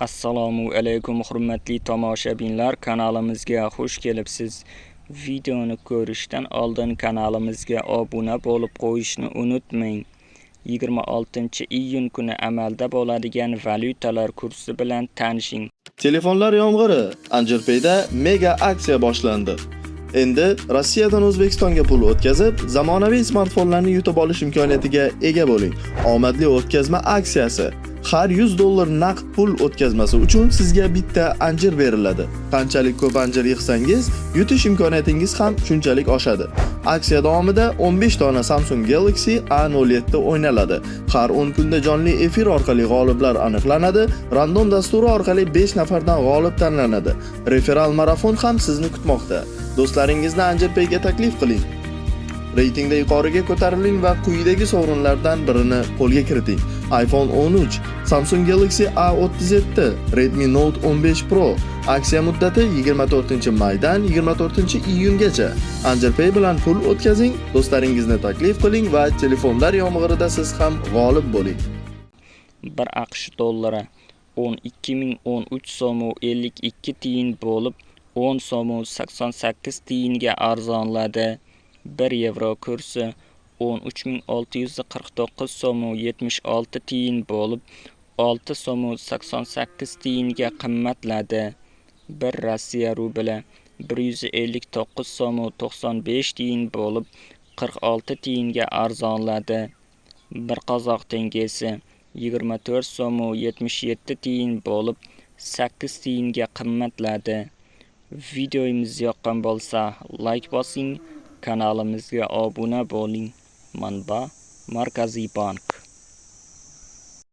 Assalomu alaykum, hurmatli tomoshabinlar, kanalimizga xush kelibsiz. Videoni ko'rishdan oldin kanalimizga obuna bo'lib qo'yishni unutmang. 26-iyun kuni amalda bo'ladigan valyutalar kursi bilan tanishing. Telefonlar yomg'iri. Anjirpayda mega aksiya boshlandi. Endi Rossiyadan O'zbekistonga pul o'tkazib, zamonaviy smartfonlarni yutib olish imkoniyatiga ega bo'ling. Omadli o'tkazma aksiyasi. Har 100 dollar naqd pul o'tkazmasi uchun sizga bitta anjir beriladi. Qanchalik ko'p anjir yig'sangiz, yutish imkoniyatingiz ham shunchalik oshadi. Aksiya davomida 15 dona Samsung Galaxy A07 o'ynaladi. Har 10 kunda jonli efir orqali g'oliblar aniqlanadi, random dasturi orqali 5 nafardan g'olib tanlanadi. Referal marafon ham sizni kutmoqda. Do'stlaringizni Anjirpayga taklif qiling. Reytingda yuqoriga ko'tariling va quyidagi sovrinlardan birini qo'lga kiriting: iPhone 13, Samsung Galaxy A37, Redmi Note 15 Pro. Aksiya muddati 24-maydan 24-iyungacha. Anjirpay bilan pul o'tkazing, do'stlaringizni taklif qiling va telefonlar yomg'irida siz ham g'olib bo'ling. 1 AQSh dollari 12 013 so'm 52 tiyin bo'lib, 10 so'm 88 tiyinga arzonladi. 1 yevro kursi 13 649 so'm 76 tiyin bo'lib, 6 so'm 88 tiyinga qimmatladi. 1 Rossiya rubli 159 so'm 95 tiyin bo'lib, 46 tiyinga arzonladi. 1 qozoq tengesi 24 so'm 77 tiyin bo'lib, 8 tiyinga qimmatladi. Videomiz yoqqan bo'lsa, layk bosing, kanalimizga obuna bo'ling. Manba: Markaziy bank.